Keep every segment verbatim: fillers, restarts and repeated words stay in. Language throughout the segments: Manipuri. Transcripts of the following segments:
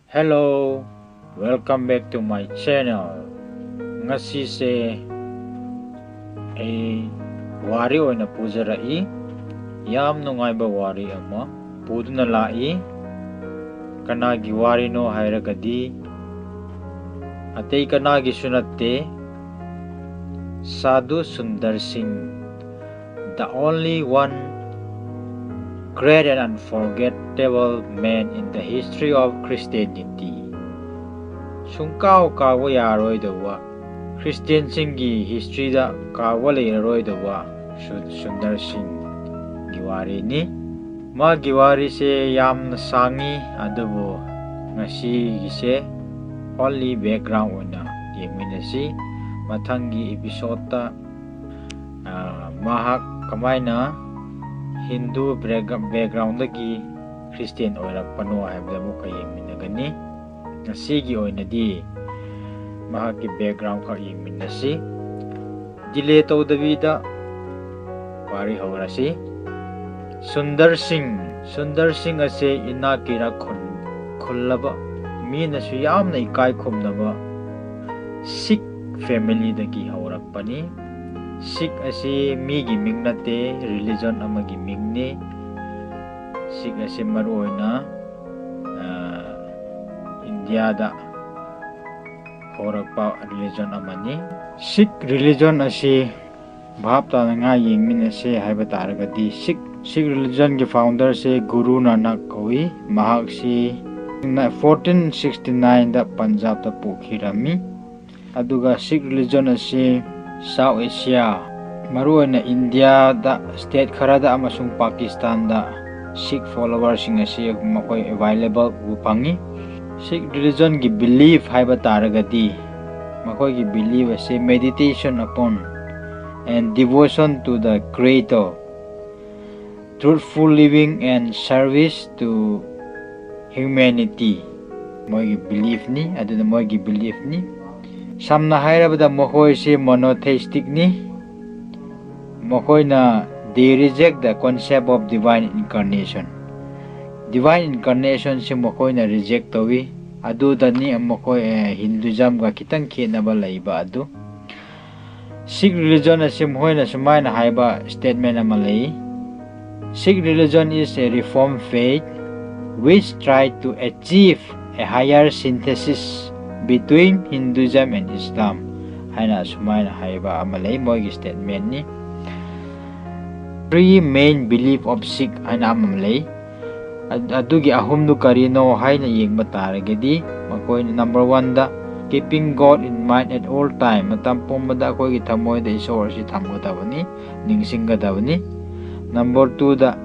Hello, welcome back to my channel. ꯉꯁꯤꯁꯦ ꯑꯩ ꯋꯥꯔꯤ ꯑꯣꯏꯅ ꯄꯨꯖꯔꯛꯏ꯫ ꯌꯥꯝ ꯅꯨꯡꯉꯥꯏꯕ ꯋꯥꯔꯤ ꯑꯃ ꯄꯨꯗꯨꯅ ꯂꯥꯛꯏ꯫ ꯀꯅꯥꯒꯤ ꯋꯥꯔꯤꯅꯣ ꯍꯥꯏꯔꯒꯗꯤ ꯑꯇꯩ ꯀꯅꯥꯒꯤꯁꯨ ꯅꯠꯇꯦ, ꯁꯥꯙꯨ ꯁꯨꯟꯗꯔ ꯁꯤꯡ, the only one great and unforgettable man in the history of Christianity. ꯁꯨꯡꯀꯥꯎ ꯀꯥꯎꯕ ꯌꯥꯔꯣꯏꯗꯧꯕ, ꯈ꯭ꯔꯤꯁꯇꯤꯌꯟꯁꯤꯡꯒꯤ ꯍꯤꯁꯇ꯭ꯔꯤꯗ ꯀꯥꯎꯕ ꯂꯩꯔꯔꯣꯏꯗꯧꯕ ꯁꯨ-, ꯁꯨꯟꯗꯔ ꯁꯤꯡꯒꯤ ꯋꯥꯔꯤꯅꯤ꯫ ꯃꯥꯒꯤ ꯋꯥꯔꯤꯁꯦ ꯌꯥꯝꯅ ꯁꯥꯡꯉꯤ, ꯑꯗꯨꯕꯨ ꯉꯁꯤꯒꯤꯁꯦ only background ꯑꯣꯏꯅ ꯌꯦꯡꯃꯤꯟꯅꯁꯤ꯫ ꯃꯊꯪꯒꯤ episodeꯇ, ꯑ, ꯃꯍꯥꯛ ꯀꯃꯥꯏꯅ ꯍꯤꯟꯗꯨ ꯕ꯭ꯔꯦꯒ-, backgroundꯗꯒꯤ ꯈ꯭ꯔꯤꯁꯇꯤꯌꯟ ꯑꯣꯏꯔꯛꯄꯅꯣ ꯍꯥꯏꯕꯗꯨ ꯑꯃꯨꯛꯀ ꯌꯦꯡꯃꯤꯟꯅꯒꯅꯤ꯫ ꯉꯁꯤꯒꯤ ꯑꯣꯏꯅꯗꯤ ꯃꯍꯥꯛꯀꯤ background ꯈꯛ ꯌꯦꯡꯃꯤꯟꯅꯁꯤ꯫ Delay ꯇꯧꯗꯕꯤꯗ ꯋꯥꯔꯤ ꯍꯧꯔꯁꯤ꯫ ꯁꯨꯟꯗꯔ ꯁꯤꯡ, ꯁꯨꯟꯗꯔ ꯁꯤꯡ ꯑꯁꯦ ꯏꯅꯥꯛ ꯀꯩꯔꯥꯛ ꯈꯨꯟ-, ꯈꯨꯜꯂꯕ, ꯃꯤꯅꯁꯨ ꯌꯥꯝꯅ ꯏꯀꯥꯏ ꯈꯨꯝꯅꯕ ꯁꯤꯈ familyꯗꯒꯤ ꯍꯧꯔꯛꯄꯅꯤ꯫ ꯁꯤꯈ ꯑꯁꯤ ꯃꯤꯒꯤ ꯃꯤꯡ ꯅꯠꯇꯦ, religion ꯑꯃꯒꯤ ꯃꯤꯡꯅꯤ꯫ ꯁꯤꯈ ꯑꯁꯤ ꯃꯔꯨꯑꯣꯏꯅ, ꯑ, ꯏꯟꯗꯤꯌꯥꯗ ꯍꯧꯔꯛꯄ religion ꯑꯃꯅꯤ꯫ ꯁꯤꯈ religion ꯑꯁꯤ ꯚꯥꯞ ꯇꯥꯅꯉꯥꯏ ꯌꯦꯡꯃꯤꯟꯅꯁꯦ ꯍꯥꯏꯕ ꯇꯥꯔꯒꯗꯤ, ꯁꯤꯈ, ꯁꯤꯈ religionꯒꯤ founderꯁꯦ ꯒꯨꯔꯨ ꯅꯥꯅꯛ ꯀꯧꯏ꯫ ꯃꯍꯥꯛꯁꯤ fourteen sixty nineꯗ ꯄꯟꯖꯥꯕꯇ ꯄꯣꯛꯈꯤꯔꯝꯃꯤ꯫ ꯑꯗꯨꯒ ꯁꯤꯈ religion ꯑꯁꯤ South Asia, ꯃꯔꯨꯑꯣꯏꯅ ꯏꯟꯗꯤꯌꯥꯗ state ꯈꯔꯗ ꯑꯃꯁꯨꯡ ꯄꯥꯀꯤꯁꯇꯥꯟꯗ ꯁꯤꯈ followerꯁꯤꯡ ꯑꯁꯤ ꯃꯈꯣꯏ available ꯎꯕ ꯐꯪꯉꯤ꯫ ꯁꯤꯈ religionꯒꯤ belief ꯍꯥꯏꯕ ꯇꯥꯔꯒꯗꯤ, ꯃꯈꯣꯏꯒꯤ belief ꯑꯁꯤ meditation upon and devotion to the Creator, truthful living and service to humanity, ꯃꯣꯏꯒꯤ beliefꯅꯤ꯫ ꯑꯗꯨꯅ ꯃꯣꯏꯒꯤ beliefꯅꯤ꯫ ꯁꯝꯅ ꯍꯥꯏꯔꯕꯗ ꯃꯈꯣꯏꯁꯤ monotheisticꯅꯤ꯫ ꯃꯈꯣꯏꯅ, they reject the concept of divine incarnation. Divine incarnationꯁꯤ ꯃꯈꯣꯏꯅ reject ꯇꯧꯏ꯫ ꯑꯗꯨꯗꯅꯤ ꯃꯈꯣꯏ, ꯑꯦ, Hinduismꯒ ꯈꯤꯇꯪ ꯈꯦꯠꯅꯕ ꯂꯩꯕ ꯑꯗꯨ꯫ Sikh religion ꯑꯁꯤ ꯃꯈꯣꯏꯅ ꯁꯨꯃꯥꯏꯅ ꯍꯥꯏꯕ statement ꯑꯃ ꯂꯩ: "Sikh religion is a reform faith which try to achieve a higher synthesis between Hinduism and Islam" ꯍꯥꯏꯅ ꯑꯁꯨꯃꯥꯏꯅ ꯍꯥꯏꯕ ꯑꯃ ꯂꯩ, ꯃꯣꯏꯒꯤ statementꯅꯤ꯫ "Three main belief of Sikh" ꯍꯥꯏꯅ ꯑꯃ ꯂꯩ꯫ ꯑꯗꯨꯒꯤ ꯑꯍꯨꯝꯗꯨ ꯀꯔꯤꯅꯣ ꯍꯥꯏꯅ ꯌꯦꯡꯕ ꯇꯥꯔꯒꯗꯤ, ꯃꯈꯣꯏꯅ number oneꯗ "Keeping God in mind at all time", ꯃꯇꯝ ꯄꯨꯝꯕꯗ ꯑꯩꯈꯣꯏꯒꯤ ꯊꯃꯣꯏꯗ ꯏꯁꯣꯔ ꯑꯁꯤ ꯊꯝꯒꯗꯕꯅꯤ, ꯅꯤꯡꯁꯤꯡꯒꯗꯕꯅꯤ꯫ Number twoꯗ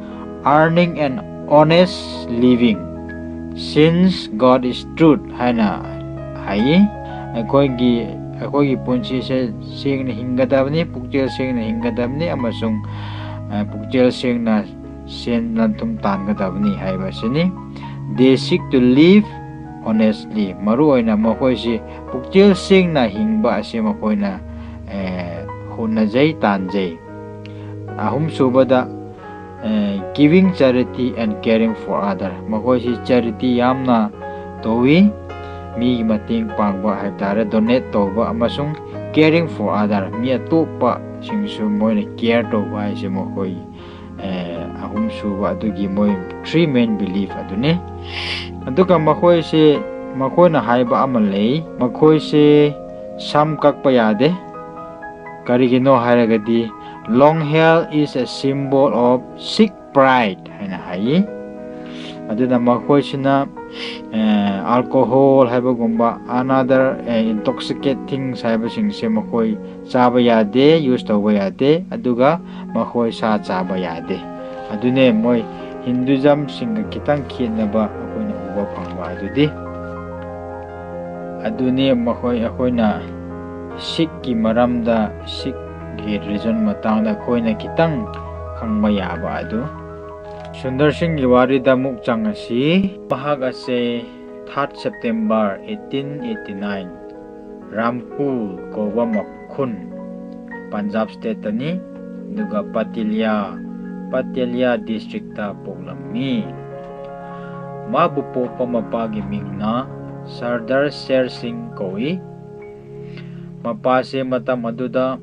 "Earning an honest living, since God is truth" ꯍꯥꯏꯅ ꯍꯥꯏꯌꯦ꯫ ꯑꯩꯈꯣꯏꯒꯤ, ꯑꯩꯈꯣꯏꯒꯤ ꯄꯨꯟꯁꯤꯁꯦ ꯁꯦꯡꯅ ꯍꯤꯡꯒꯗꯕꯅꯤ, ꯄꯨꯛꯆꯦꯜ ꯁꯦꯡꯅ ꯍꯤꯡꯒꯗꯕꯅꯤ ꯑꯃꯁꯨꯡ, ꯑ, ꯄꯨꯛꯆꯦꯜ ꯁꯦꯡꯅ ꯁꯦꯟ ꯂꯟ ꯊꯨꯝ ꯇꯥꯟꯒꯗꯕꯅꯤ ꯍꯥꯏꯕ ꯑꯁꯤꯅꯤ꯫ "They seek to live honestly", ꯃꯔꯨꯑꯣꯏꯅ ꯃꯈꯣꯏꯁꯤ ꯄꯨꯛꯆꯦꯜ ꯁꯦꯡꯅ ꯍꯤꯡꯕ ꯑꯁꯤ ꯃꯈꯣꯏꯅ, ꯑꯦ, ꯍꯣꯠꯅꯖꯩ, ꯇꯥꯟꯖꯩ꯫ ꯑꯍꯨꯝꯁꯨꯕꯗ, ꯑꯦ, "Giving charity and caring for other", ꯃꯈꯣꯏꯁꯤ charity ꯌꯥꯝꯅ ꯇꯧꯏ, ꯃꯤꯒꯤ ꯃꯇꯦꯡ ꯄꯥꯡꯕ ꯍꯥꯏꯕ ꯇꯥꯔꯦ, donate ꯇꯧꯕ ꯑꯃꯁꯨꯡ caring for other, ꯃꯤ ꯑꯇꯣꯞꯄꯁꯤꯡꯁꯨ ꯃꯣꯏꯅ care ꯇꯧꯕ ꯍꯥꯏꯁꯦ ꯃꯈꯣꯏ, ꯑꯦ, ꯑꯍꯨꯝꯁꯨꯕ ꯑꯗꯨꯒꯤ ꯃꯣꯏ three main belief ꯑꯗꯨꯅꯤ꯫ ꯑꯗꯨꯒ ꯃꯈꯣꯏꯁꯦ, ꯃꯈꯣꯏꯅ ꯍꯥꯏꯕ ꯑꯃ ꯂꯩ, ꯃꯈꯣꯏꯁꯦ ꯁꯝ ꯀꯛꯄ ꯌꯥꯗꯦ꯫ ꯀꯔꯤꯒꯤꯅꯣ ꯍꯥꯏꯔꯒꯗꯤ, "Long hair is a symbol of Sikh pride" ꯍꯥꯏꯅ ꯍꯥꯏꯌꯦ꯫ ꯑꯗꯨꯅ ꯃꯈꯣꯏꯁꯤꯅ, ꯑꯦ, alcohol ꯍꯥꯏꯕꯒꯨꯝꯕ, another, ꯑꯦ, intoxicate things ꯍꯥꯏꯕꯁꯤꯡꯁꯦ ꯃꯈꯣꯏ ꯆꯥꯕ ꯌꯥꯗꯦ, use ꯇꯧꯕ ꯌꯥꯗꯦ, ꯑꯗꯨꯒ ꯃꯈꯣꯏ ꯁꯥ ꯆꯥꯕ ꯌꯥꯗꯦ꯫ ꯑꯗꯨꯅꯦ ꯃꯣꯏ Hinduismꯁꯤꯡꯒ ꯈꯤꯇꯪ ꯈꯦꯠꯅꯕ ꯑꯩꯈꯣꯏꯅ ꯎꯕ ꯐꯪꯕ ꯑꯗꯨꯗꯤ꯫ ꯑꯗꯨꯅꯤ ꯃꯈꯣꯏ, ꯑꯩꯈꯣꯏꯅ Sikhꯀꯤ ꯃꯔꯝꯗ, Sikhꯀꯤ religion ꯃꯇꯥꯡꯗ ꯑꯩꯈꯣꯏꯅ ꯈꯤꯇꯪ ꯈꯪꯕ ꯌꯥꯕ ꯑꯗꯨ꯫ ꯁꯨꯟꯗꯔ ꯁꯤꯡꯒꯤ ꯋꯥꯔꯤꯗ ꯑꯃꯨꯛ ꯆꯪꯉꯁꯤ꯫ ꯃꯍꯥꯛ ꯑꯁꯦ third September eighteen eighty nine, ꯔꯥꯝꯄꯨꯔ ꯀꯧꯕ ꯃꯈꯨꯟ, ꯄꯟꯖꯥꯕ stateꯇꯅꯤ, ꯑꯗꯨꯒ ꯄꯇꯤꯌꯥꯂꯥ, ꯄꯇꯤꯌꯥꯂꯥ districtꯇ ꯄꯣꯛꯂꯝꯃꯤ꯫ ꯃꯥꯕꯨ ꯄꯣꯛꯄ ꯃꯄꯥꯒꯤ ꯃꯤꯡꯅ ꯁꯔꯗꯥꯔ ꯁꯦꯔ ꯁꯤꯡ ꯀꯧꯏ꯫ ꯃꯄꯥꯁꯦ ꯃꯇꯝ ꯑꯗꯨꯗ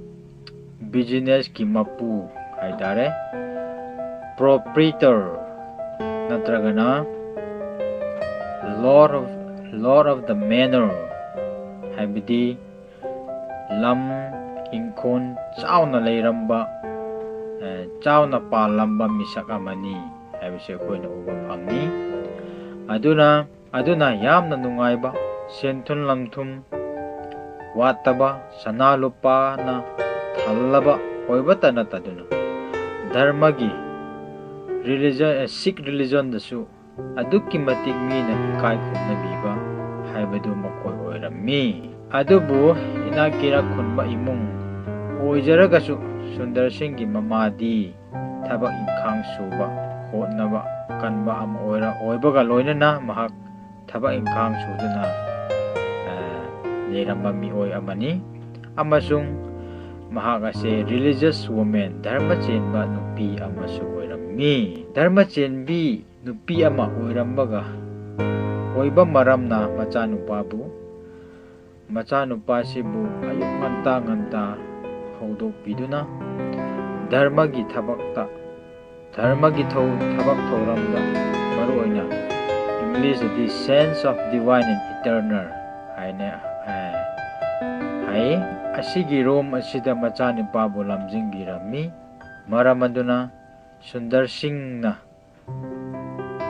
ꯕꯤꯖꯤꯅꯦꯁꯀꯤ ꯃꯄꯨ ꯍꯥꯏꯇꯥꯔꯦ, proprietor ꯅꯠꯇ꯭ꯔꯒꯅ lord of, lord of the manor, ꯍꯥꯏꯕꯗꯤ ꯂꯝ ꯏꯪꯈꯣꯜ ꯆꯥꯎꯅ ꯂꯩꯔꯝꯕ, ꯑꯦ, ꯆꯥꯎꯅ ꯄꯥꯜꯂꯝꯕ ꯃꯤꯁꯛ ꯑꯃꯅꯤ ꯍꯥꯏꯕꯁꯦ ꯑꯩꯈꯣꯏꯅ ꯎꯕ ꯐꯪꯉꯤ꯫ ꯑꯗꯨꯅ, ꯑꯗꯨꯅ ꯌꯥꯝꯅ ꯅꯨꯡꯉꯥꯏꯕ, ꯁꯦꯟ ꯊꯨꯝ ꯂꯪ ꯊꯨꯝ ꯋꯥꯠꯇꯕ, ꯁꯅꯥ ꯂꯨꯄꯥꯅ ꯊꯜꯂꯕ ꯑꯣꯏꯕꯇ ꯅꯠꯇꯗꯨꯅ, ꯙꯔꯃꯒꯤ religion, ꯑꯦ, ꯁꯤꯈ ꯔꯤꯂꯤꯖꯟꯗꯁꯨ ꯑꯗꯨꯛꯀꯤ ꯃꯇꯤꯛ ꯃꯤꯅ ꯏꯀꯥꯏ ꯈꯨꯝꯅꯕꯤꯕ ꯍꯥꯏꯕꯗꯨ ꯃꯈꯣꯏ ꯑꯣꯏꯔꯝꯃꯤ꯫ ꯑꯗꯨꯕꯨ ꯏꯅꯥꯛ ꯀꯩꯔꯥꯛ ꯈꯨꯟꯕ ꯏꯃꯨꯡ ꯑꯣꯏꯖꯔꯒꯁꯨ, ꯁꯨꯟꯗꯔ ꯁꯤꯡꯒꯤ ꯃꯃꯥꯗꯤ ꯊꯕꯛ ꯏꯪꯈꯥꯡ ꯁꯨꯕ ꯍꯣꯠꯅꯕ ꯀꯟꯕ ꯑꯃ ꯑꯣꯏꯔ-, ꯑꯣꯏꯕꯒ ꯂꯣꯏꯅꯅ ꯃꯍꯥꯛ ꯊꯕꯛ ꯏꯪꯈꯥꯡ ꯁꯨꯗꯨꯅ, ꯑ, ꯂꯩꯔꯝꯕ ꯃꯤꯑꯣꯏ ꯑꯃꯅꯤ꯫ ꯑꯃꯁꯨꯡ ꯃꯍꯥꯛ ꯑꯁꯦ religious woman, ꯙꯔꯃ ꯆꯦꯟꯕ ꯅꯨꯄꯤ ꯑꯃꯁꯨ ꯑꯣꯏꯔꯝꯃꯤ꯫ ꯙꯔꯃ ꯆꯦꯟꯕꯤ ꯅꯨꯄꯤ ꯑꯃ ꯑꯣꯏꯔꯝꯕꯒ, ꯑꯣꯏꯕ ꯃꯔꯝꯅ ꯃꯆꯥꯅꯨꯄꯥꯕꯨ, ꯃꯆꯥꯅꯨꯄꯥꯁꯤꯕꯨ ꯑꯌꯨꯛ ꯉꯟꯇꯥ ꯉꯟꯇꯥ ꯍꯧꯗꯣꯛꯄꯤꯗꯨꯅ ꯙꯔꯃꯒꯤ ꯊꯕꯛꯇ, ꯙꯔꯃꯒꯤ ꯊꯧ-, ꯊꯕꯛ ꯊꯧꯔꯝꯗ, ꯃꯔꯨꯑꯣꯏꯅ ꯏꯪꯂꯤꯁꯇꯗꯤ sense of divine and eternal ꯍꯥꯏꯅ, ꯑ, ꯍꯥꯏ꯫ ꯑꯁꯤꯒꯤ ꯔꯣꯝ ꯑꯁꯤꯗ ꯃꯆꯥꯅꯨꯄꯥꯕꯨ ꯂꯝꯖꯤꯡꯕꯤꯔꯝꯃꯤ꯫ ꯃꯔꯝ ꯑꯗꯨꯅ ꯁꯨꯟꯗꯔ ꯁꯤꯡꯅ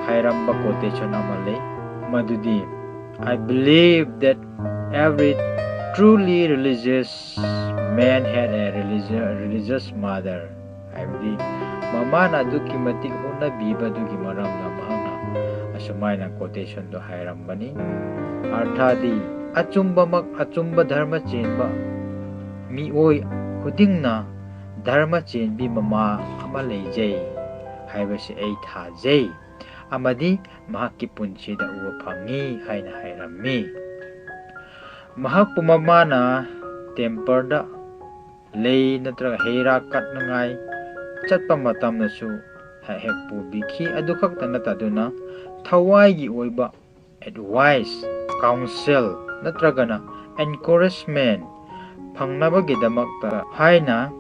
ꯍꯥꯏꯔꯝꯕ quotation ꯑꯃ ꯂꯩ, ꯃꯗꯨꯗꯤ, "I believe that every truly religious man had a religious, religious mother." ꯍꯥꯏꯕꯗꯤ, ꯃꯃꯥꯅ ꯑꯗꯨꯛꯀꯤ ꯃꯇꯤꯛ ꯍꯣꯠꯅꯕꯤꯕꯗꯨꯒꯤ ꯃꯔꯝꯅ ꯃꯍꯥꯛꯅ ꯑꯁꯨꯃꯥꯏꯅ quotationꯗꯣ ꯍꯥꯏꯔꯝꯕꯅꯤ꯫ ꯑꯔꯊꯥꯗꯤ, ꯑꯆꯨꯝꯕꯃꯛ, ꯑꯆꯨꯝꯕ ꯙꯔꯃ ꯆꯦꯟꯕ ꯃꯤꯑꯣꯏ ꯈꯨꯗꯤꯡꯅ ꯙꯔꯃ ꯆꯦꯟꯕꯤ ꯃꯃꯥ ꯑꯃ ꯂꯩꯖꯩ ꯍꯥꯏꯕꯁꯤ ꯑꯩ ꯊꯥꯖꯩ ꯑꯃꯗꯤ ꯃꯍꯥꯛꯀꯤ ꯄꯨꯟꯁꯤꯗ ꯎꯕ ꯐꯪꯉꯤ ꯍꯥꯏꯅ ꯍꯥꯏꯔꯝꯃꯤ꯫ ꯃꯍꯥꯛꯄꯨ ꯃꯃꯥꯅ temperꯗ ꯂꯩ ꯅꯠꯇ꯭ꯔꯒ ꯍꯩ ꯔꯥ ꯀꯠꯅꯉꯥꯏ ꯆꯠꯄ ꯃꯇꯝꯗꯁꯨ ꯍꯦꯛ ꯍꯦꯛ ꯄꯨꯕꯤꯈꯤ꯫ ꯑꯗꯨ ꯈꯛꯇ ꯅꯠꯇꯗꯨꯅ ꯊꯋꯥꯏꯒꯤ ꯑꯣꯏꯕ advice counsel ꯅꯠꯇ꯭ꯔꯒꯅ encouragement ꯐꯪꯅꯕꯒꯤꯗꯃꯛꯇ ꯍꯥꯏꯅ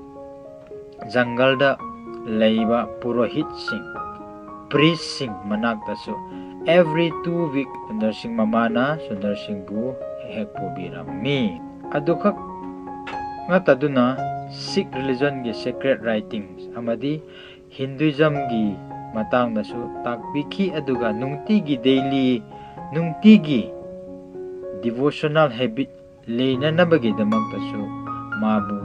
ꯖꯪꯒꯜꯗ ꯂꯩꯕ ꯄꯨꯔꯣꯍꯤꯠꯁꯤꯡ, priestꯁꯤꯡ ꯃꯅꯥꯛꯇꯁꯨ every two week ꯁꯨꯟꯗꯔ ꯁꯤꯡ ꯃꯃꯥꯅ ꯁꯨꯟꯗꯔ ꯁꯤꯡꯕꯨ ꯍꯦꯛ ꯍꯦꯛ ꯄꯨꯕꯤꯔꯝꯃꯤ꯫ ꯑꯗꯨꯈꯛ ꯅꯠꯇꯗꯨꯅ Sikh religionꯒꯤ sacred writings ꯑꯃꯗꯤ Hinduismꯒꯤ ꯃꯇꯥꯡꯗꯁꯨ ꯇꯥꯛꯄꯤꯈꯤ꯫ ꯑꯗꯨꯒ ꯅꯨꯡꯇꯤꯒꯤ daily, ꯅꯨꯡꯇꯤꯒꯤ devotional habit ꯂꯩꯅꯅꯕꯒꯤꯗꯃꯛꯇꯁꯨ ꯃꯥꯕꯨ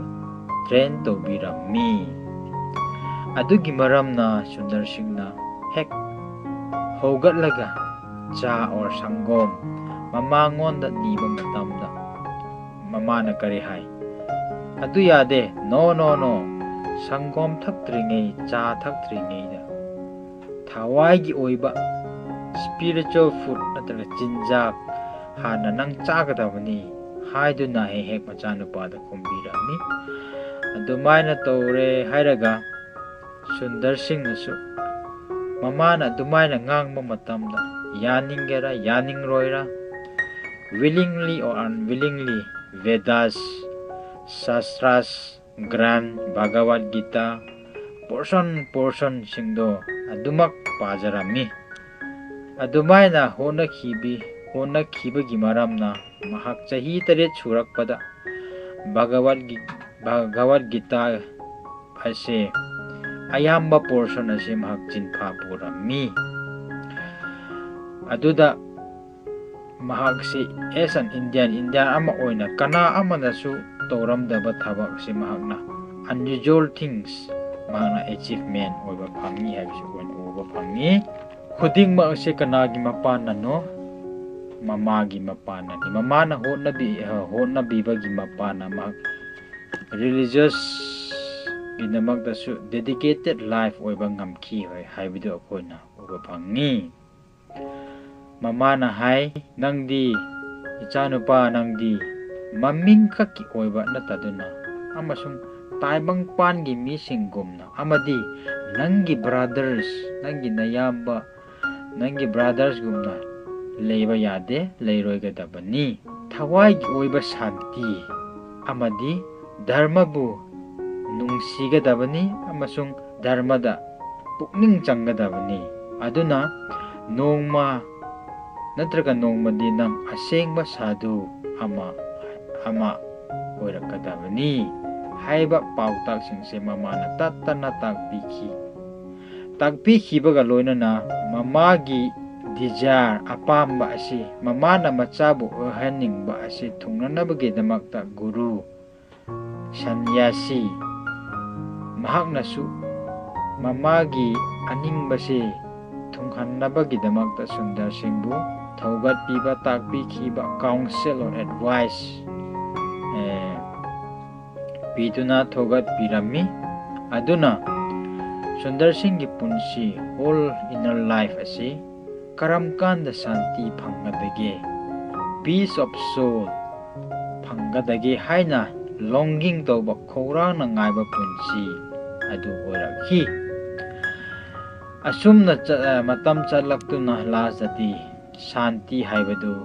train ꯇꯧꯕꯤꯔꯝꯃꯤ꯫ ꯑꯗꯨꯒꯤ ꯃꯔꯝꯅ ꯁꯨꯟꯗꯔ ꯁꯤꯡꯅ ꯍꯦꯛ ꯍꯧꯒꯠꯂꯒ ꯆꯥ or ꯁꯪꯒꯣꯝ ꯃꯃꯥꯉꯣꯟꯗ ꯅꯤꯕ ꯃꯇꯝꯗ ꯃꯃꯥꯅ ꯀꯔꯤ ꯍꯥꯏ? "ꯑꯗꯨ ꯌꯥꯗꯦ, no, no, no, ꯁꯪꯒꯣꯝ ꯊꯛꯇ꯭ꯔꯤꯉꯩ, ꯆꯥ ꯊꯛꯇ꯭ꯔꯤꯉꯩꯗ ꯊꯋꯥꯏꯒꯤ ꯑꯣꯏꯕ spiritual food ꯅꯠꯇ꯭ꯔꯒ ꯆꯤꯟꯖꯥꯛ ꯍꯥꯟꯅ ꯅꯪ ꯆꯥꯒꯗꯕꯅꯤ" ꯍꯥꯏꯗꯨꯅ ꯍꯦꯛ ꯍꯦꯛ ꯃꯆꯥꯅꯨꯄꯥꯗ ꯈꯨꯝꯕꯤꯔꯝꯃꯤ꯫ ꯑꯗꯨꯃꯥꯏꯅ ꯇꯧꯔꯦ ꯍꯥꯏꯔꯒ ꯁꯨꯟꯗꯔ ꯁꯤꯡꯅꯁꯨ ꯃꯃꯥꯅ ꯑꯗꯨꯃꯥꯏꯅ ꯉꯥꯡꯕ ꯃꯇꯝꯗ ꯌꯥꯅꯤꯡꯒꯦꯔꯥ ꯌꯥꯅꯤꯡꯔꯣꯏꯔꯥ, willingly or unwillingly, Vedas, Shastras, Granth, Bhagavad Gita, portion portionꯁꯤꯡꯗꯣ ꯑꯗꯨꯃꯛ ꯄꯥꯖꯔꯝꯃꯤ꯫ ꯑꯗꯨꯃꯥꯏꯅ ꯍꯣꯠꯅꯈꯤꯕꯤ-, ꯍꯣꯠꯅꯈꯤꯕꯒꯤ ꯃꯔꯝꯅ ꯃꯍꯥꯛ ꯆꯍꯤ ꯇꯔꯦꯠ ꯁꯨꯔꯛꯄꯗ ꯚꯒꯋꯠ ꯒꯤ-, ꯚꯒꯋꯠ ꯒꯤꯇꯥ ꯑꯁꯦ ꯑꯌꯥꯝꯕ portion ꯑꯁꯤ ꯃꯍꯥꯛ ꯆꯤꯟꯐꯥ ꯄꯨꯔꯝꯃꯤ꯫ ꯑꯗꯨꯗ ꯃꯍꯥꯛꯁꯤ as an Indian, Indian ꯑꯃ ꯑꯣꯏꯅ ꯀꯅꯥ ꯑꯃꯅꯁꯨ ꯇꯧꯔꯝꯗꯕ ꯊꯕꯛꯁꯤ ꯃꯍꯥꯛꯅ unusual things ꯃꯍꯥꯛꯅ achievement ꯑꯣꯏꯕ ꯐꯪꯉꯤ ꯍꯥꯏꯕꯁꯤ ꯑꯩꯈꯣꯏꯅ ꯎꯕ ꯐꯪꯉꯤ꯫ ꯈꯨꯗꯤꯡꯃꯛ ꯑꯁꯤ ꯀꯅꯥꯒꯤ ꯃꯄꯥꯟꯅꯅꯣ? ꯃꯃꯥꯒꯤ ꯃꯄꯥꯟꯅꯅꯤ꯫ ꯃꯃꯥꯅ ꯍꯣꯠꯅꯕꯤ-, ꯍꯣꯠꯅꯕꯤꯕꯒꯤ ꯃꯄꯥꯟꯅ ꯃꯍꯥꯛ religious ꯒꯤꯗꯃꯛꯇꯁꯨ dedicated life ꯑꯣꯏꯕ ꯉꯝꯈꯤ ꯍꯥꯏꯕꯗꯨ ꯑꯩꯈꯣꯏꯅ ꯎꯕ ꯐꯪꯉꯤ꯫ ꯃꯃꯥꯅ ꯍꯥꯏ, "ꯅꯪꯗꯤ, ꯏꯆꯥꯅꯨꯄꯥ, ꯅꯪꯗꯤ ꯃꯃꯤꯡ ꯈꯛꯀꯤ ꯑꯣꯏꯕ ꯅꯠꯇꯗꯨꯅ ꯑꯃꯁꯨꯡ ꯇꯥꯏꯕꯪꯄꯥꯟꯒꯤ ꯃꯤꯁꯤꯡꯒꯨꯝꯅ ꯑꯃꯗꯤ ꯅꯪꯒꯤ brothers, ꯅꯪꯒꯤ ꯅꯌꯥꯝꯕ, ꯅꯪꯒꯤ brothersꯒꯨꯝꯅ ꯂꯩꯕ ꯌꯥꯗꯦ, ꯂꯩꯔꯣꯏꯒꯗꯕꯅꯤ꯫ ꯊꯋꯥꯏꯒꯤ ꯑꯣꯏꯕ ꯁꯥꯟꯇꯤ ꯑꯃꯗꯤ ꯙꯔꯃꯕꯨ ꯅꯨꯡꯁꯤꯒꯗꯕꯅꯤ ꯑꯃꯁꯨꯡ ꯙꯔꯃꯗ ꯄꯨꯛꯅꯤꯡ ꯆꯪꯒꯗꯕꯅꯤ꯫ ꯑꯗꯨꯅ ꯅꯣꯡꯃ ꯅꯠꯇ꯭ꯔꯒ ꯅꯣꯡꯃꯗꯤ ꯅꯪ ꯑꯁꯦꯡꯕ ꯁꯥꯙꯨ ꯑꯃ, ꯑꯃ ꯑꯣꯏꯔꯛꯀꯗꯕꯅꯤ ꯍꯥꯏꯕ ꯄꯥꯎꯇꯥꯛꯁꯤꯡꯁꯦ ꯃꯃꯥꯅ ꯇꯠꯇꯅ ꯇꯥꯛꯄꯤꯈꯤ꯫ ꯇꯥꯛꯄꯤꯈꯤꯕꯒ ꯂꯣꯏꯅꯅ ꯃꯃꯥꯒꯤ desire, ꯑꯄꯥꯝꯕ ꯑꯁꯤ, ꯃꯃꯥꯅ ꯃꯆꯥꯕꯨ ꯑꯣꯏꯍꯟꯅꯤꯡꯕ ꯑꯁꯤ ꯊꯨꯡꯅꯅꯕꯒꯤꯗꯃꯛꯇ ꯒꯨꯔꯨ, ꯁꯟꯌꯥꯁꯤ, ꯃꯍꯥꯛꯅꯁꯨ ꯃꯃꯥꯒꯤ ꯑꯅꯤꯡꯕꯁꯤ ꯊꯨꯡꯍꯟꯅꯕꯒꯤꯗꯃꯛꯇ ꯁꯨꯟꯗꯔ ꯁꯤꯡꯕꯨ ꯊꯧꯒꯠꯄꯤꯕ, ꯇꯥꯛꯄꯤꯈꯤꯕ, counsel or advice, ꯑꯦ, ꯄꯤꯗꯨꯅ ꯊꯧꯒꯠꯄꯤꯔꯝꯃꯤ꯫ ꯑꯗꯨꯅ ꯁꯨꯟꯗꯔ ꯁꯤꯡꯒꯤ ꯄꯨꯟꯁꯤ, whole inner life ꯑꯁꯤ ꯀꯔꯝ ꯀꯥꯟꯗ ꯁꯥꯟꯇꯤ ꯐꯪꯒꯗꯒꯦ, peace of soul ꯐꯪꯒꯗꯒꯦ ꯍꯥꯏꯅ longing ꯇꯧꯕ, ꯈꯧꯔꯥꯡꯅ ꯉꯥꯏꯕ ꯄꯨꯟꯁꯤ ꯑꯗꯨ ꯑꯣꯏꯔꯛꯈꯤ꯫ ꯑꯁꯨꯝꯅ ꯆ-, ꯃꯇꯝ ꯆꯠꯂꯛꯇꯨꯅ lastꯇꯗꯤ ꯁꯥꯟꯇꯤ ꯍꯥꯏꯕꯗꯨ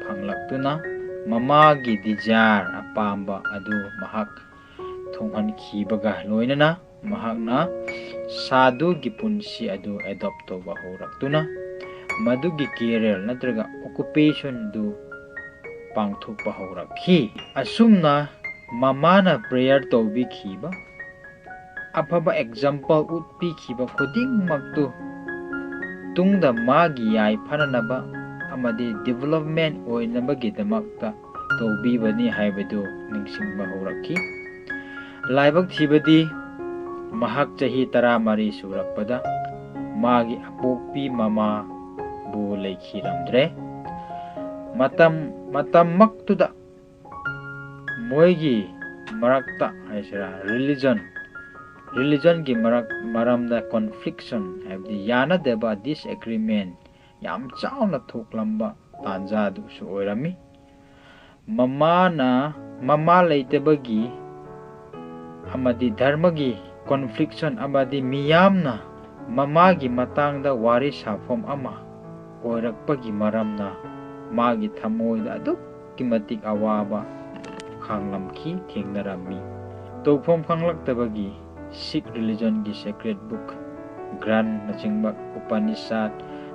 ꯐꯪꯂꯛꯇꯨꯅ ꯃꯃꯥꯒꯤ desire, ꯑꯄꯥꯝꯕ ꯑꯗꯨ ꯃꯍꯥꯛ ꯊꯨꯡꯍꯟꯈꯤꯕꯒ ꯂꯣꯏꯅꯅ ꯃꯍꯥꯛꯅ ꯁꯥꯙꯨꯒꯤ ꯄꯨꯟꯁꯤ ꯑꯗꯨ adopt ꯇꯧꯕ ꯍꯧꯔꯛꯇꯨꯅ ꯃꯗꯨꯒꯤ career ꯅꯠꯇ꯭ꯔꯒ occupationꯗꯨ ꯄꯥꯡꯊꯣꯛꯄ ꯍꯧꯔꯛꯈꯤ꯫ ꯑꯁꯨꯝꯅ ꯃꯃꯥꯅ prayer ꯇꯧꯕꯤꯈꯤꯕ, ꯑꯐꯕ example ꯎꯠꯄꯤꯈꯤꯕ ꯈꯨꯗꯤꯡꯃꯛꯇꯨ ꯇꯨꯡꯗ ꯃꯥꯒꯤ ꯌꯥꯏꯐꯅꯅꯕ ꯑꯃꯗꯤ development ꯑꯣꯏꯅꯕꯒꯤꯗꯃꯛꯇ ꯇꯧꯕꯤꯕꯅꯤ ꯍꯥꯏꯕꯗꯨ ꯅꯤꯡꯁꯤꯡꯕ ꯍꯧꯔꯛꯈꯤ꯫ ꯂꯥꯏꯕꯛ ꯊꯤꯕꯗꯤ ꯃꯍꯥꯛ ꯆꯍꯤ ꯇꯔꯥꯃꯔꯤ ꯁꯨꯔꯛꯄꯗ ꯃꯥꯒꯤ ꯑꯄꯣꯛꯄꯤ ꯃꯃꯥꯕꯨ ꯂꯩꯈꯤꯔꯝꯗ꯭ꯔꯦ꯫ ꯃꯇꯝ, ꯃꯇꯝꯃꯛꯇꯨꯗ ꯃꯣꯏꯒꯤ ꯃꯔꯛꯇ ꯍꯥꯏꯁꯤꯔꯥ, religion, religionꯒꯤ ꯃꯔꯛ, ꯃꯔꯝꯗ confliction ꯍꯥꯏꯕꯗꯤ ꯌꯥꯅꯗꯕ, disagreement ꯌꯥꯝ ꯆꯥꯎꯅ ꯊꯣꯛꯂꯝꯕ ꯇꯥꯟꯖꯥꯗꯨꯁꯨ ꯑꯣꯏꯔꯝꯃꯤ꯫ ꯃꯃꯥꯅ, ꯃꯃꯥ ꯂꯩꯇꯕꯒꯤ ꯑꯃꯗꯤ ꯙꯔꯃꯒꯤ confliction ꯑꯃꯗꯤ ꯃꯤꯌꯥꯝꯅ ꯃꯃꯥꯒꯤ ꯃꯇꯥꯡꯗ ꯋꯥꯔꯤ ꯁꯥꯐꯝ ꯑꯃ ꯑꯣꯏꯔꯛꯄꯒꯤ ꯃꯔꯝꯅ ꯃꯥꯒꯤ ꯊꯃꯣꯏꯗ ꯑꯗꯨꯛꯀꯤ ꯃꯇꯤꯛ ꯑꯋꯥꯕ ꯈꯥꯡꯂꯝꯈꯤ, ꯊꯦꯡꯅꯔꯝꯃꯤ꯫ ꯇꯧꯐꯝ ꯈꯪꯂꯛꯇꯕꯒꯤ ꯁꯤꯈ ꯔꯤꯂꯤꯖꯟꯒꯤ ꯁꯦꯀ꯭ꯔꯦꯠ ꯕꯨꯛ ꯒ꯭ꯔꯥꯟꯅꯆꯤꯡꯕ, ꯎꯄꯅꯤꯁꯥꯗ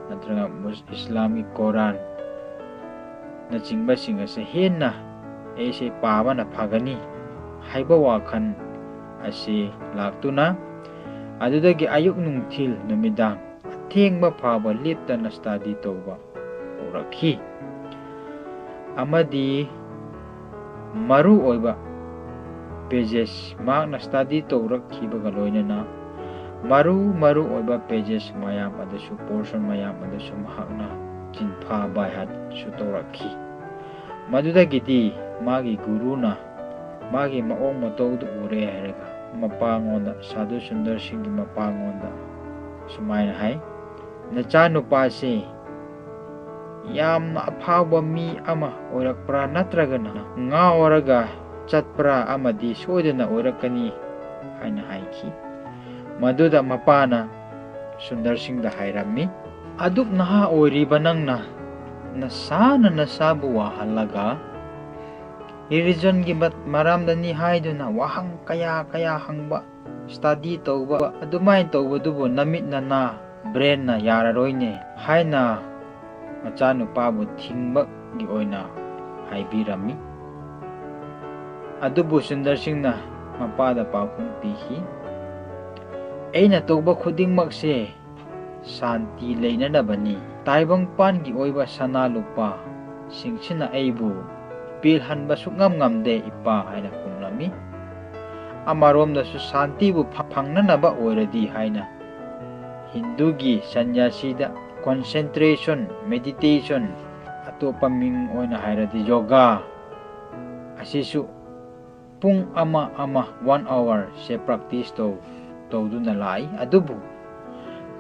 ꯅꯠꯇ꯭ꯔꯒ ꯃꯨꯁ-, ꯏꯁꯂꯥꯃꯤꯛ ꯀꯣꯔꯥꯟꯅꯆꯤꯡꯕꯁꯤꯡ ꯑꯁꯦ ꯍꯦꯟꯅ ꯑꯩꯁꯦ ꯄꯥꯕꯅ ꯐꯒꯅꯤ ꯍꯥꯏꯕ ꯋꯥꯈꯜ ꯑꯁꯤ ꯂꯥꯛꯇꯨꯅ, ꯑꯗꯨꯗꯒꯤ ꯑꯌꯨꯛ ꯅꯨꯡꯊꯤꯜ ꯅꯨꯃꯤꯗꯥꯡ ꯑꯊꯦꯡꯕ ꯐꯥꯎꯕ ꯂꯦꯞꯇꯅ ꯁ꯭ꯇꯗꯤ ꯇꯧꯕ ꯍꯧꯔꯛꯈꯤ꯫ ꯑꯃꯗꯤ ꯃꯔꯨ ꯑꯣꯏꯕ ꯄꯦꯖꯦꯁ ꯃꯍꯥꯛꯅ ꯁ꯭ꯇꯗꯤ ꯇꯧꯔꯛꯈꯤꯕꯒ ꯂꯣꯏꯅꯅ ꯃꯔꯨ ꯃꯔꯨ ꯑꯣꯏꯕ ꯄꯦꯖꯦꯁ ꯃꯌꯥꯝ ꯑꯗꯨꯁꯨ, ꯄꯣꯔꯁꯟ ꯃꯌꯥꯝ ꯑꯗꯨꯁꯨ ꯃꯍꯥꯛꯅ ꯆꯤꯟꯐꯥ ꯕꯥꯏ ꯍꯥꯔꯠꯁꯨ ꯇꯧꯔꯛꯈꯤ꯫ ꯃꯗꯨꯗꯒꯤꯗꯤ ꯃꯥꯒꯤ ꯒꯨꯔꯨꯅ ꯃꯥꯒꯤ ꯃꯑꯣꯡ ꯃꯇꯧꯗꯨ ꯎꯔꯦ ꯍꯥꯏꯔꯒ ꯃꯄꯥꯉꯣꯟꯗ, ꯁꯥꯙꯨ ꯁꯨꯟꯗꯔ ꯁꯤꯡꯒꯤ ꯃꯄꯥꯉꯣꯟꯗ ꯁꯨꯃꯥꯏꯅ ꯍꯥꯏ, "ꯅꯆꯥꯅꯨꯄꯥꯁꯤ ꯌꯥꯝꯅ ꯑꯐꯥꯎꯕ ꯃꯤ ꯑꯃ ꯑꯣꯏꯔꯛꯄ꯭ꯔꯥ ꯅꯠꯇ꯭ꯔꯒꯅ ꯉꯥꯎꯔꯒ ꯆꯠꯄ꯭ꯔꯥ ꯑꯃꯗꯤ ꯁꯣꯏꯗꯅ ꯑꯣꯏꯔꯛꯀꯅꯤ" ꯍꯥꯏꯅ ꯍꯥꯏꯈꯤ꯫ ꯃꯗꯨꯗ ꯃꯄꯥꯅ ꯁꯨꯟꯗꯔ ꯁꯤꯡꯗ ꯍꯥꯏꯔꯝꯃꯤ, "ꯑꯗꯨꯛ ꯅꯍꯥ ꯑꯣꯏꯔꯤꯕ ꯅꯪꯅ ꯅꯁꯥꯅ ꯅꯁꯥꯕꯨ ꯋꯥꯍꯜꯂꯒ ꯔꯤꯂꯤꯖꯟꯒꯤ ꯃ-, ꯃꯔꯝꯗꯅꯤ ꯍꯥꯏꯗꯨꯅ ꯋꯥꯍꯪ ꯀꯌꯥ ꯀꯌꯥ ꯍꯪꯕ, ꯁ꯭ꯇꯗꯤ ꯇꯧꯕ, ꯑꯗꯨꯃꯥꯏꯅ ꯇꯧꯕꯗꯨꯕꯨ ꯅꯃꯤꯠ ꯅꯅꯥ, ꯕ꯭ꯔꯦꯟꯅ ꯌꯥꯔꯔꯣꯏꯅꯦ" ꯍꯥꯏꯅ ꯃꯆꯥꯅꯨꯄꯥꯕꯨ ꯊꯤꯡꯕꯒꯤ ꯑꯣꯏꯅ ꯍꯥꯏꯕꯤꯔꯝꯃꯤ꯫ ꯑꯗꯨꯕꯨ ꯁꯨꯟꯗꯔ ꯁꯤꯡꯅ ꯃꯄꯥꯗ ꯄꯥꯎꯈꯨꯝ ꯄꯤꯈꯤ, "ꯑꯩꯅ ꯇꯧꯕ ꯈꯨꯗꯤꯡꯃꯛꯁꯦ ꯁꯥꯟꯇꯤ ꯂꯩꯅꯅꯕꯅꯤ꯫ ꯇꯥꯏꯕꯪꯄꯥꯟꯒꯤ ꯑꯣꯏꯕ ꯁꯅꯥ ꯂꯨꯄꯥꯁꯤꯡꯁꯤꯅ ꯑꯩꯕꯨ ꯄꯦꯜꯍꯟꯕ ꯁꯨꯛꯉꯝ ꯉꯝꯗꯦ, ꯏꯄꯥ" ꯍꯥꯏꯅ ꯈꯨꯝꯂꯝꯃꯤ꯫ ꯑꯃꯔꯣꯝꯗꯁꯨ ꯁꯥꯟꯇꯤꯕꯨ ꯐ-, ꯐꯪꯅꯅꯕ ꯑꯣꯏꯔꯗꯤ ꯍꯥꯏꯅ ꯍꯤꯟꯗꯨꯒꯤ ꯁꯟꯌꯥꯁꯤꯗ ꯀꯣꯟꯁꯦꯟꯇ꯭ꯔꯦꯁꯟ, ꯃꯦꯗꯤꯇꯦꯁꯟ, ꯑꯇꯣꯞꯄ ꯃꯤꯡ ꯑꯣꯏꯅ ꯍꯥꯏꯔꯗꯤ ꯌꯣꯒꯥ ꯑꯁꯤꯁꯨ ꯄꯨꯡ ꯑꯃ ꯑꯃ, one hour ꯁꯦ practice ꯇꯧ, ꯇꯧꯗꯨꯅ ꯂꯥꯛꯏ꯫ ꯑꯗꯨꯕꯨ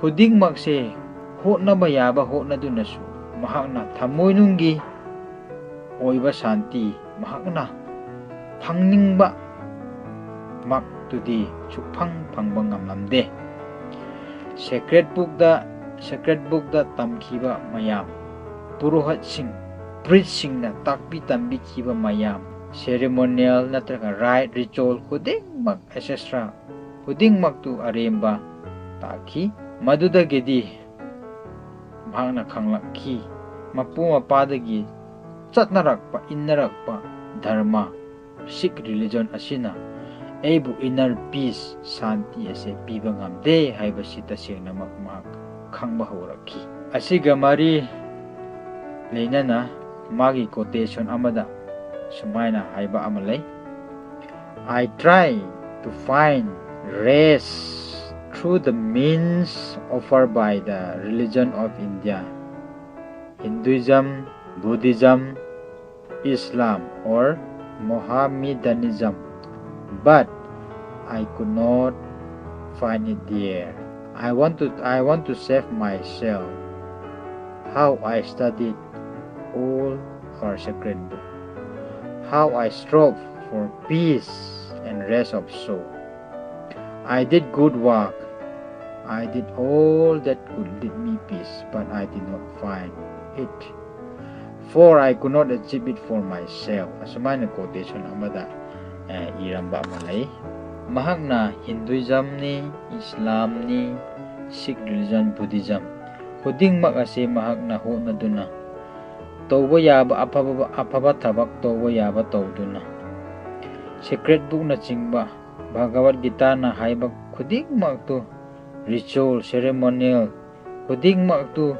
ꯈꯨꯗꯤꯡꯃꯛꯁꯦ ꯍꯣꯠꯅꯕ ꯌꯥꯕ ꯍꯣꯠꯅꯗꯨꯅꯁꯨ ꯃꯍꯥꯛꯅ ꯊꯃꯣꯏꯅꯨꯡꯒꯤ ꯑꯣꯏꯕ ꯁꯥꯟꯇꯤ ꯃꯍꯥꯛꯅ ꯐꯪꯅꯤꯡꯕ ꯃꯛꯇꯨꯗꯤ ꯁꯨꯛꯐꯪ ꯐꯪꯕ ꯉꯝꯂꯝꯗꯦ꯫ ꯁꯦꯀ꯭ꯔꯦꯠ ꯕꯨꯛꯇ Sacred Bookꯇ ꯇꯝꯈꯤꯕ ꯃꯌꯥꯝ, ꯄꯨꯔꯣꯍꯠꯁꯤꯡ, priestꯁꯤꯡꯅ ꯇꯥꯛꯄꯤ ꯇꯝꯕꯤꯈꯤꯕ ꯃꯌꯥꯝ, ceremonial ꯅꯠꯇ꯭ꯔꯒ rite ritual ꯈꯨꯗꯤꯡꯃꯛ, et cetera ꯈꯨꯗꯤꯡꯃꯛꯇꯨ ꯑꯔꯦꯝꯕ ꯇꯥꯈꯤ꯫ ꯃꯗꯨꯗꯒꯤꯗꯤ ꯃꯍꯥꯛꯅ ꯈꯪꯂꯛꯈꯤ, ꯃꯄꯨ ꯃꯄꯥꯗꯒꯤ ꯆꯠꯅꯔꯛꯄ, ꯏꯟꯅꯔꯛꯄ ꯙꯔꯃ, Sikh religion ꯑꯁꯤꯅ ꯑꯩꯕꯨ inner peace, ꯁꯥꯟꯇꯤ ꯑꯁꯦ ꯄꯤꯕ ꯉꯝꯗꯦ ꯍꯥꯏꯕꯁꯤ ꯇꯁꯦꯡꯅꯃꯛ ꯃꯍꯥꯛ ꯈꯪꯕ ꯍꯧꯔꯛꯈꯤ꯫ ꯑꯁꯤꯒ ꯃꯔꯤ ꯂꯩꯅꯅ ꯃꯥꯒꯤ quotation ꯑꯃꯗ ꯁꯨꯃꯥꯏꯅ ꯍꯥꯏꯕ ꯑꯃ ꯂꯩ, "I try to find rest through the means offered by the religion of India, Hinduism, Buddhism, Islam, or Mohammedanism, but I could not find it there. I want to, I want to save myself. How I studied all our sacred book, how I strove for peace and rest of soul. I did good work. I did all that could lead me peace, but I did not find it. For I could not achieve it for myself." ꯑꯁꯨꯃꯥꯏꯅ quotation ꯑꯃꯗ, ꯑꯦ, ꯏꯔꯝꯕ ꯑꯃ ꯂꯩ꯫ ꯃꯍꯥꯛꯅ Hinduismꯅꯤ, Islamꯅꯤ, Sikh religion, Buddhism ꯈꯨꯗꯤꯡꯃꯛ ꯑꯁꯤ ꯃꯍꯥꯛꯅ ꯍꯣꯠꯅꯗꯨꯅ, ꯇꯧꯕ ꯌꯥꯕ ꯑꯐꯕ, ꯑꯐꯕ ꯊꯕꯛ ꯇꯧꯕ ꯌꯥꯕ ꯇꯧꯗꯨꯅ, Sacred Bookꯅꯆꯤꯡꯕ, Bhagavad Gitaꯅ ꯍꯥꯏꯕ ꯈꯨꯗꯤꯡꯃꯛꯇꯨ, ritual, ceremonial ꯈꯨꯗꯤꯡꯃꯛꯇꯨ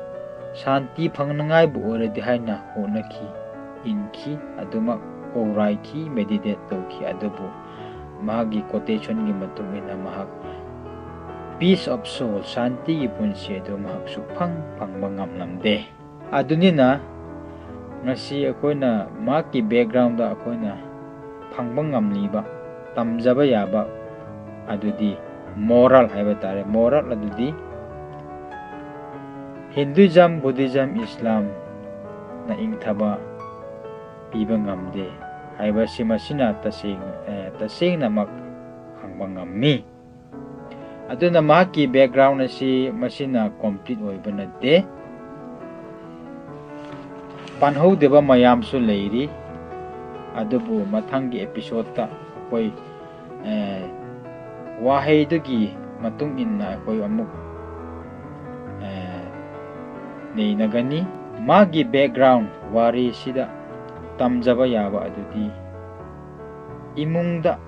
ꯁꯥꯟꯇꯤ ꯐꯪꯅꯉꯥꯏꯕꯨ ꯑꯣꯏꯔꯗꯤ ꯍꯥꯏꯅ ꯍꯣꯠꯅꯈꯤ, ꯏꯟꯈꯤ, ꯑꯗꯨꯃꯛ ꯀꯧꯔꯥꯏꯈꯤ, meditate ꯇꯧꯈꯤ꯫ ꯑꯗꯨꯕꯨ ꯃꯍꯥꯛꯀꯤ quotationꯒꯤ ꯃꯇꯨꯡ ꯏꯟꯅ ꯃꯍꯥꯛ peace of soul, ꯁꯥꯟꯇꯤꯒꯤ ꯄꯨꯟꯁꯤ ꯑꯗꯨ ꯃꯍꯥꯛ ꯁꯨꯛꯐꯪ ꯐꯪꯕ ꯉꯝꯂꯝꯗꯦ꯫ ꯑꯗꯨꯅꯤꯅ ꯉꯁꯤ ꯑꯩꯈꯣꯏꯅ ꯃꯍꯥꯛꯀꯤ backgroundꯗ ꯑꯩꯈꯣꯏꯅ ꯐꯪꯕ ꯉꯝꯂꯤꯕ, ꯇꯝꯖꯕ ꯌꯥꯕ ꯑꯗꯨꯗꯤ moral ꯍꯥꯏꯕ ꯇꯥꯔꯦ꯫ Moral ꯑꯗꯨꯗꯤ Hinduism, Buddhism, Islamꯅ ꯏꯪꯊꯕ ꯄꯤꯕ ꯉꯝꯗꯦ ꯍꯥꯏꯕꯁꯤ ꯃꯁꯤꯅ ꯇꯁꯦꯡ-, ꯑꯦ, ꯇꯁꯦꯡꯅꯃꯛ ꯈꯪꯕ ꯉꯝꯃꯤ꯫ ꯑꯗꯨꯅ ꯃꯍꯥꯛꯀꯤ background ꯑꯁꯤ ꯃꯁꯤꯅ complete ꯑꯣꯏꯕ ꯅꯠꯇꯦ꯫ ꯄꯥꯟꯍꯧꯗꯕ ꯃꯌꯥꯝꯁꯨ ꯂꯩꯔꯤ꯫ ꯑꯗꯨꯕꯨ ꯃꯊꯪꯒꯤ episodeꯇ ꯑꯩꯈꯣꯏ, ꯑꯦ, ꯋꯥꯍꯩꯗꯨꯒꯤ ꯃꯇꯨꯡ ꯏꯟꯅ ꯑꯩꯈꯣꯏ ꯑꯃꯨꯛ, ꯑꯦ, ꯅꯩꯅꯒꯅꯤ꯫ ꯃꯥꯒꯤ background ꯋꯥꯔꯤꯁꯤꯗ ꯇꯝꯖꯕ ꯌꯥꯕ ꯑꯗꯨꯗꯤ, ꯏꯃꯨꯡꯗ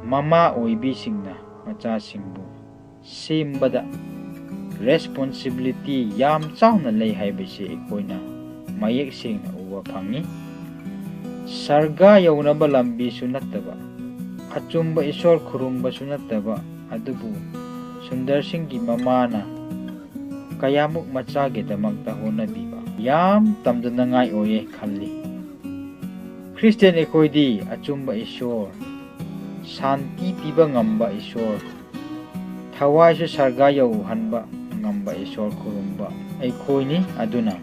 ꯃꯃꯥ ꯑꯣꯏꯕꯤꯁꯤꯡꯅ ꯃꯆꯥꯁꯤꯡꯕꯨ ꯁꯦꯝꯕꯗ responsibility ꯌꯥꯝ ꯆꯥꯎꯅ ꯂꯩ ꯍꯥꯏꯕꯁꯤ ꯑꯩꯈꯣꯏꯅ ꯃꯌꯦꯛ ꯁꯦꯡꯅ ꯎꯕ ꯐꯪꯉꯤ꯫ ꯁꯔꯒ ꯌꯧꯅꯕ ꯂꯝꯕꯤꯁꯨ ꯅꯠꯇꯕ, ꯑꯆꯨꯝꯕ ꯏꯁꯣꯔ ꯈꯨꯔꯨꯝꯕꯁꯨ ꯅꯠꯇꯕ, ꯑꯗꯨꯕꯨ ꯁꯨꯟꯗꯔ ꯁꯤꯡꯒꯤ ꯃꯃꯥꯅ ꯀꯌꯥꯃꯨꯛ ꯃꯆꯥꯒꯤꯗꯃꯛꯇ ꯍꯣꯠꯅꯕꯤꯕ ꯌꯥꯝ ꯇꯝꯖꯅꯉꯥꯏ ꯑꯣꯏꯌꯦ ꯈꯜꯂꯤ꯫ ꯈ꯭ꯔꯤꯁꯇꯤꯌꯥꯟ ꯑꯩꯈꯣꯏꯗꯤ ꯑꯆꯨꯝꯕ ꯏꯁꯣꯔ, ꯁꯥꯟꯇꯤ ꯄꯤꯕ ꯉꯝꯕ ꯏꯁꯣꯔ, ꯊꯋꯥꯏꯁꯨ ꯁꯔꯒ ꯌꯧꯍꯟꯕ ꯉꯝꯕ ꯏꯁꯣꯔ ꯈꯨꯔꯨꯝꯕ ꯑꯩꯈꯣꯏꯅꯤ꯫ ꯑꯗꯨꯅ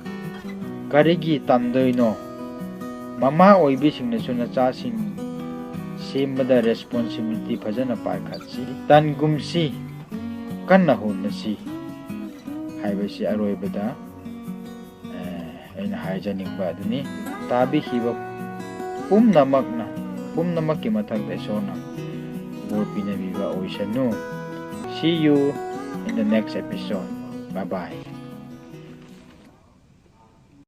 ꯀꯔꯤꯒꯤ ꯇꯟꯗꯣꯏꯅꯣ? ꯃꯃꯥ ꯑꯣꯏꯕꯤꯁꯤꯡꯅꯁꯨ ꯅꯆꯥꯁꯤꯡ ꯁꯦꯝꯕꯗ responsibility ꯐꯖꯅ ꯄꯥꯏꯈꯠꯁꯤ, ꯇꯟꯒꯨꯝꯁꯤ, ꯀꯟꯅ ꯍꯣꯠꯅꯁꯤ ꯍꯥꯏꯕꯁꯤ ꯑꯔꯣꯏꯕꯗ, ꯑꯦ, ꯑꯩꯅ ꯍꯥꯏꯖꯅꯤꯡꯕ ꯑꯗꯨꯅꯤ꯫ ꯇꯥꯕꯤꯈꯤꯕ ꯄꯨꯝꯅꯃꯛꯅ, ꯄꯨꯝꯅꯃꯛꯀꯤ ꯃꯊꯛꯇ ꯏꯁꯣꯔꯅ ꯕꯣꯔ ꯄꯤꯅꯕꯤꯕ ꯑꯣꯏꯁꯅꯨ꯫ See you in the next episode. Bye bye.